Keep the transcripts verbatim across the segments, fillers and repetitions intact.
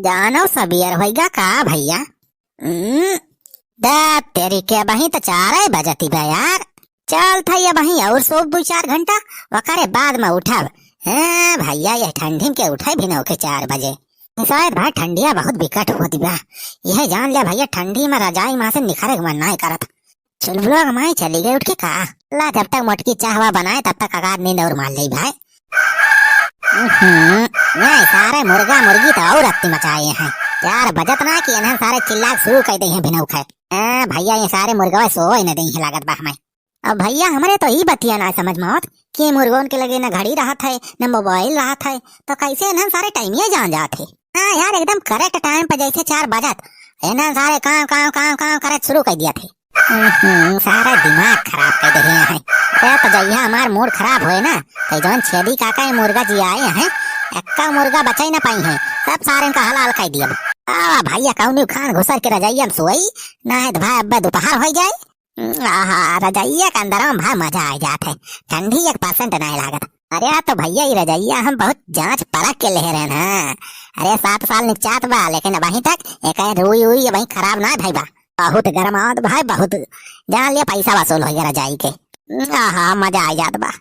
जानो सबेर होइगा का भइया? हम्म, दे तेरी के, अबहीं त चारै बजती बा यार। चल थई अबहीं और सोब दुइ चार घंटा, ओकरे बाद में उठब। हैं भइया, यह ठंडी में के उठै भिनौ के चार बजे? शायद भाई ठंडिया बहुत बिकट होत बा। यह जान ले भइया, ठंडी में रजाई मा से निखरे के मन नाय करत। चुलबुलवा के माई चली गई उठ के का? ला, जब तक मोटकी चाहवा बनाए, तब तक अगार नींद और मार ले भाई। हम्म, नहीं, सारे मुर्गा मुर्गी तो और अत्ती मचाए हैं। चार बजत ना कि इन्हन सारे चिल्ला के शुरू कर दे हैं भिनौ खाए। ए, भइया, ये सारे मुर्गवा सोए न दे हैं लागत बा हमें। अब भइया, हमरे तो ई बतिया ना समझ में आवत कि मुर्गोन के लगे न घड़ी रहत है, न मोबाइल रहत है, तो कैसे इन्हन सारे टाइमिया जान जात है? हाँ यार, एकदम correct time पे जैसे चार बजत, इन्हन सारे कांव, कांव, कांव, कांव करत शुरू कर दिया थे। हम्म, सारा दिमाग खराब कर दे हैं। अरे तो जइया हमार mood खराब होए ना, तो जौन छेदी काका ये मुर्गा जियाए हैं, एक्का मुर्गा बचाई ना पाई हैं, सब सारे का हलाल कर दिया। आ भइया, कौनी खान घुसर के रजाइया में सोई, ना है तो भाई अब्बे दोपहर हो जाए। आहा, रजइया के अंदर में भाई मजा आ जात है, ठंडी एक percent नाय लागत। अरे, आ तो भइया, ई रजइया हम बहुत जांच परख के लेहे रहेन, हाँ। अरे, सात साल निकचात बा, लेकिन अबहीं तक एक रुई उई अबहीं खराब ना भई बा। बहुत गरमावत भाई, बहुत। जान लिया, पैसा वसूल होइगा रजाई के। आहा, मजा आ जात बा,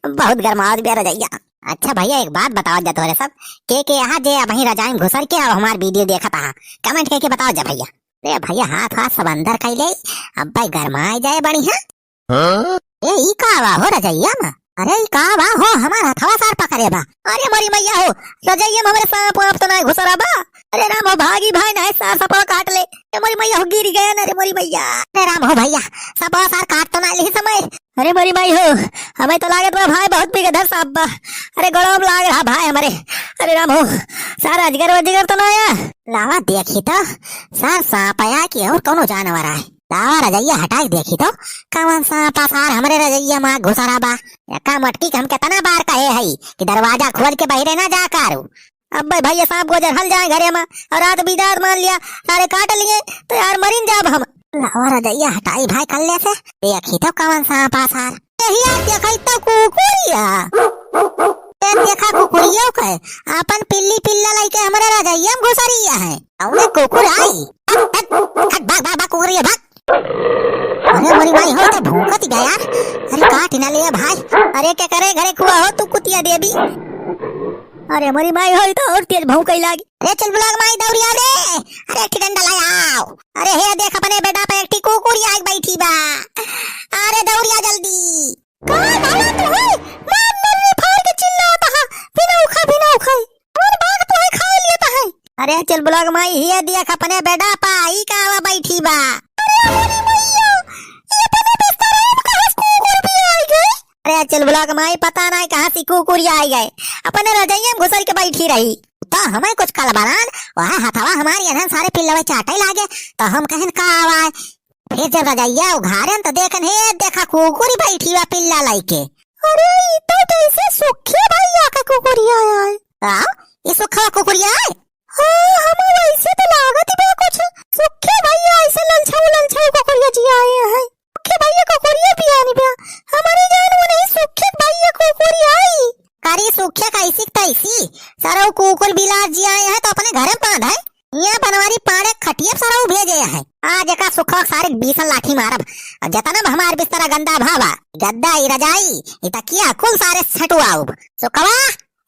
बहुत गरमावत बा रजइया। अच्छा भइया, एक बात बताओ जा तोहरे सब, के के यहाँ जे अबहीं रजाई में घुसर के अब हमार video देखत आहा, comment करके बताओ जा भइया। अरे भइया, हाथ वाथ सब अंदर कइ ले, अब्बे गरमाए जाए बढ़िया। हाँ? ए, ई का बा हो रजइया में? अरे, ई का बा हो, हमार हथवा सार पकड़े बा। अरे मोरी मैया हो, रजइया में हमरे सांप वाप तो नाय घुसरा बा? अरे राम हो, भागी भाई, नाय सार सपवा काट ले। ए मोरी मैया हो, गिर गए ना रे मोरी मैया। अरे राम हो भइया, सपवा सार काट तो नाय लिही समय। अरे मोरी माई हो, हमें तो लागत बा भाई बहुत बिगधर सांप बा। अरे गोड़वा में लाग रहा भाई हमरे। अरे राम हो, सार अजगर वजगर तो ना आया? लावा देखी तो, सार सांप आया कि और कौनो जानवर आए? लावा रजइया हटाई देखी तो, कवन सांप आ सार हमरे रजइया में घुसरा बा। एका मटकी के हम केतना बार कहे हई कि दरवाजा खोल के बहिरे ना जा करू। अब्बे भइया, सांप गोजर हल जाए घरे में और रात बिदार मान लिया, सारे काट लिए तो यार मरिन जाब हम। लावा रजइया हटाई भाई कल्ले से, देखी तो कवन सांप आ सार। ए हिया देखई तो कुकुरिया। ए देखा कुकुरियो के, आपन पिल्ली पिल्ला लइके हमरे रजइया में घुसरिया है। अउले कुकुर आई। हट, हट, हट, भाग, भाग, भाग, कुकुरिया, भाग। अरे मोरी माई हो, तो भौंकत गया यार। अरे काट ना ले भाई। अरे के करे घरे कुआ हो तू कुतिया देवी। अरे मोरी माई हो, ई तो और तेज भौंकई लागी। अरे चुलबुलवा के माई दौड़िया रे। अरे एक ठी डंडा लाया आओ। अरे हे देख अपने बेडा पे एक ठी कुकुरिया आके बैठी बा। अरे दौड़िया जल्दी। का बाला तू है? मार नर्री फाड़ के चिल्लाता है। बिना उखा, बिना उखा। और बाघ तू है, खा लिया है। अरे चुलबुलवा के माई, हिया देख अपने बेडा पा, ई का आवा बैठी बा। अरे मोरी मैया, ये अपने बिस्तरा में कहाँ से कुकुर भी आ गई? अरे चुलबुलवा के माई, पता नाय कहाँ से कुकुर आ गए, अपने रजइया में घुसर के बैठी रही। तो हमें कुछ कलबलान, वह हथवा हमारी इन्हन सारे पिल्लवे चाटे लागे, तो हम कहन का आवा है? फिर जब रजइया उघारेन तो देखन, हे देखा कुकुरी बैठी बा पिल्ला लइके। अरे ई तो जैसे सुखिया भइया के कुकुरिया आए। का? ई सुखवा कुकुरिया आए? हाँ, हमें वैसे तो लागत बा कुछ। सुखिया भइया ऐसे ललछाऊ ललछाऊ कुकुरिया जियाए हैं। सुखिया भइया कुकुरिया भी आनी बा। हमारी जान वो नहीं सुखिया भइया कुकुरिया आई। करी सुखिया कैसी तैसी। सरऊ कुकुर बिलार जियाए हैं तो अपने घरे में बांध है। यहाँ बनवारी पाड़े खटिया सरऊ भेजे हैं। आज एका सुखवा सारे बीसन लाठी मारब। अब जतना भी हमार बिस्तरा गंदा भावा, गद्दा ई रजाई, ई तकिया कुल सारे छटुआउब। सुखवा,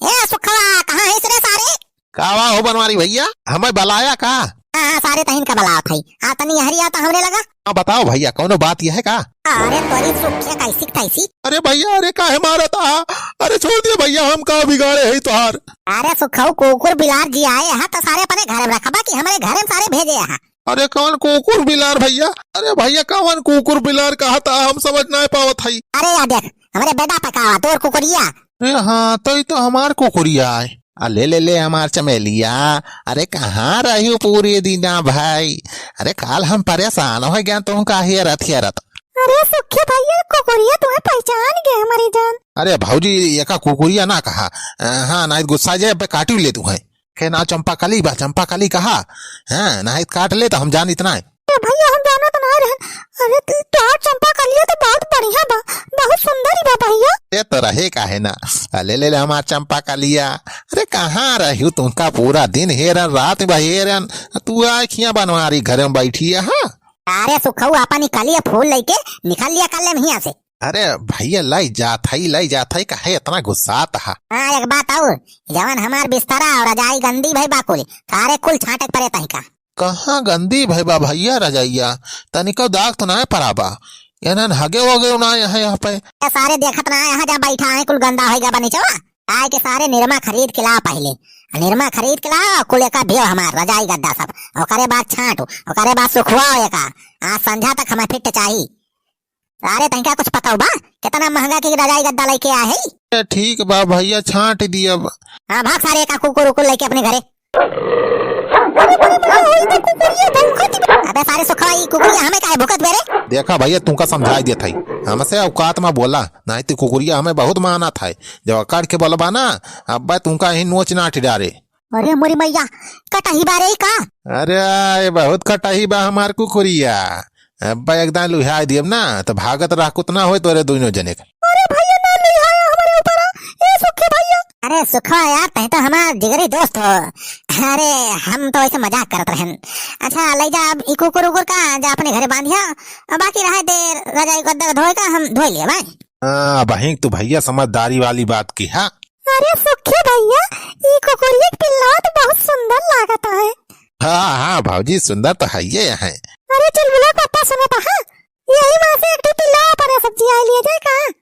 ए सुखवा, कहाँ है रे सारे? का वा हो बनवारी भइया, हमें बलाया का? हाँ, हाँ, सारे तहिन का बलावत हई। आ तनी हरी आ तो हमरे लगा। हाँ, बताओ भइया, कौनो बात यह है का? अरे तोरी सुखिया कैसी तैसी। अरे भइया, अरे काहे मारत आ? अरे छोड़ दिया भइया, हम का बिगाड़े है तोहार? अरे सुखऊ कुकुर बिलार जियाए हा तो सारे अपने घर में रखबा कि हमरे घर में सारे भेजे हा? अरे कौन कुकुर बिलार भइया? अरे भइया कौन कुकुर बिलार कहा था, हम समझ ना पावत हई। अरे या देख, हमरे बेडा पे का आवा, तोर कुकुरिया। अरे हाँ, तो ई तो हमार कुकुरिया है। आ ले ले ले हमार चमेलिया। अरे कहाँ रही हो पूरे दिना भाई? अरे काल हम परेशान हो गया तुम का हेरत हेरत। अरे सुखे भइया, कुकुरिया तुम्हें पहचान गए हमारी जान। अरे भौजी, एका कुकुरिया ना कहा। अ, हाँ, नाहीं तो गुस्सा जाए, अबे काटी ले तू है। के ना चंपा कली बा, चंपा कली कहा। हाँ, नाहीं तो काट ले तो हम जान इतना है। अरे भइया, हम जानत ना रहन। अरे, त-, तोहार चंपा कलिया तो बहुत बढ़िया बा, बहुत सुंदर ही बा भइया। ए तो रहे काहे ना। आ, ले, ले, ले हमार चंपा कलिया। अरे, कहाँ रह्यू तुमका? पूरा दिन हेरन, रात भर हेरन, तू आँखियाँ बनवारी घरे में बैठी है, हाँ? अरे सुखऊ, आपन ई कलिया फूल लइके निकल लिया कल्ले में हियाँ से। अरे भइया, लइ जात हई, लइ जात हई, काहे इतना गुस्सात हा? हाँ, एक बात और, जवन हमार बिस्तरा और रजाई गंदी भई बा कुल, सारे कुल छांटे के परे तहिका। कहाँ गंदी भई बा भइया रजइया? तनिको दाग तो नाय परा बा। एनन हगे वगे नाय है यहाँ पे। ए, सारे देखत नाय, यहाँ जा बैठा है, कुल गंदा होइगा बा निचवा। आए के सारे निरमा खरीद के ला पहिले। निरमा खरीद के ला, कुल एका भेव हमार रजाई गद्दा सब। ओकरे बाद छांटू, ओकरे बाद सुखवाओ एका। आज संझा तक हमें फिट चाही। अरे, तनिका कुछ पता बा? कितना महंगा के रजाई गद्दा लइके आए है? ए, ठीक बा भइया, छांट दियब। हाँ, भाग सारे का कुकुर उकुर लइके अपने घरे। अरे, अरे, अरे, ओए तो कुकुरिया भौंकत बा। अबे सारे सुखवा, ई कुकुरिया हमें काहे भौंकत बे रे? देखा भइया, तुमका समझाई देत हई, हमसे औकात में बोला, नहीं तो कुकुरिया हमें बहुत मानत है। जब अकड़ के बोलबा ना, अब्बे तुमका ही नोच नाट डारे। अरे मोरी मैया, कटही बा रे का? अरे, ये बहुत कटही बा हमार कुकुरिया। अब्बा एकदम लुहाई दियब ना, तो भागत रह कुतना होए तोरे दोनों जने के। अरे भइया, ना लुहाया हमरे ऊपर, ए सुखी भइया। अरे सुखा यार, तहीं तो हमार जिगरी दोस्त हो। अरे, हम तो वैसे मजाक करत रहन। अच्छा, ले जा अब ई कुकुर उकुर का, जा अपने घरे बांधिया। अब बाकी रहे दे रजाई गद्दा धोए का, हम धोए लिया भाई। हाँ, बहिन, तू भइया समझदारी वाली बात की, हाँ। अरे सुखी भइया, ई कुकुरिया के पिल्ला तो बहुत सुंदर लागत है। हाँ, हाँ, भौजी, सुंदर तो हइये है। अरे चुलबुला पापा सुनत हा, यही माँ से एक ठो पिल्ला अपने सब्जी आए लिए जाए का?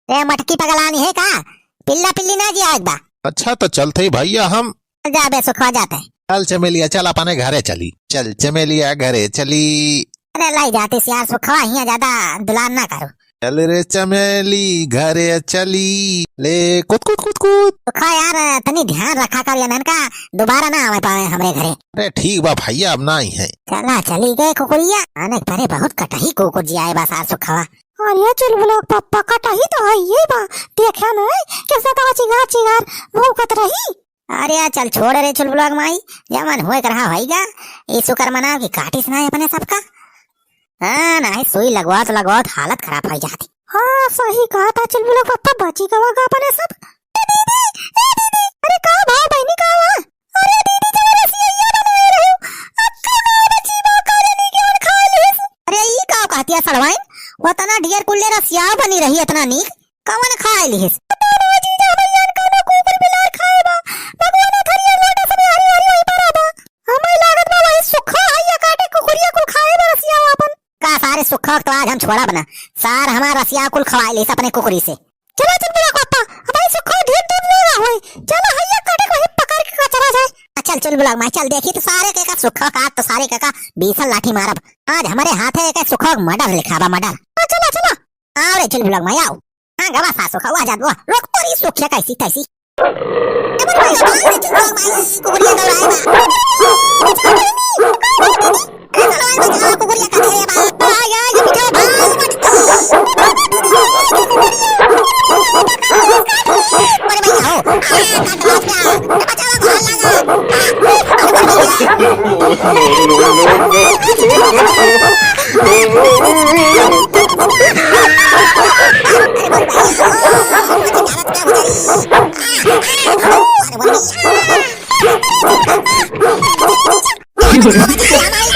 ए मटकी पगलानी है का? पिल्ला पिल्ली ना जिया एक बा। अच्छा, तो चलत ही भइया हम। जा बे सुखवा, जात है। चल चमेलिया, चल अपने घरे चली। चल चमेलिया, घरे चली। अरे लाई जाती सियार सुखवा, हियाँ ज्यादा दुलार ना करो। चल रे चमेली, घरे चली। ले कुत कुत कुत कुत। सुखा यार, तनी ध्यान रखा कर, ये ननका दोबारा ना आवे पावे हमरे घरे। अरे ठीक बा भइया, अब ना आई है। चला चली गए कुकुरिया, आने के परे बहुत कटही कुकुर जी आए बा सार सुखवा। अरे चुलबुला पप्पा, कटही तो है ये बा, देखा ना कैसे तो चिगार चिगार भौंकत रही। अरे चल छोड़ रे चुलबुला के माई, जवन होए के रहा होइगा, ई शुक्र मनाओ कि काटिस ना अपने सबका। हाँ, नाही सुई लगवात लगवात हालत खराब होइ जाती। हाँ, सही कहा था चुलबुला पप्पा, बची गवा गा अपने सब। ए दीदी, ए दीदी, अरे का भाव बहिनी का हुआ? अरे दीदी, जब रसिया बनी रही, अक्का ना बची बा, का जानी कौन खा लिस। अरे ई का कहतिया सड़वाइन, वतना ढेर कुल्ले रसिया बनी रही इतना नीक, कवन खाए लिहिस? पता ना जीजा भैया, कौनो कुकुर बिलार खाए बा। भगवान थरिया लोटा सब हरी हरी वही परा बा। हमें लागत बा वही सुखा हइया काटे कुकुरिया कुल खाए बा रसिया आपन। का सारे सुखा तो आज हम छोड़ब ना। सार हमार रसिया कुल खवाए लिहिस अपने कुकुरी से। चला चुलबुला पापा, अब भाई सुखा ढेर दूर ना होई। चला हइया काटे को ही पकड़ के कचरा जाए। आ चल चुलबुला माई चल, देखी तो सारे के का सुखा का, तो सारे के का बीसल लाठी मारब। आज हमरे हाथे के सुखा मर्डर लिखा बा, मर्डर। आ चला चला। आओ रे चुलबुला माई आओ। हाँ, गवा सासू का, वाह जात, वाह। रोक तोरी सुखिया कैसी तैसी। ए, बोल भाई, भाई, भाई, भाई, कुकुरिया दौड़ाए बा। अरे, साला, भाई, बचाओ, कुकुरिया का दे बा। आ, या, ये पीछे, भाई, मत। अरे, भाई, आओ। आ, काट, काट, काट। बचाओ, भाई, लगा।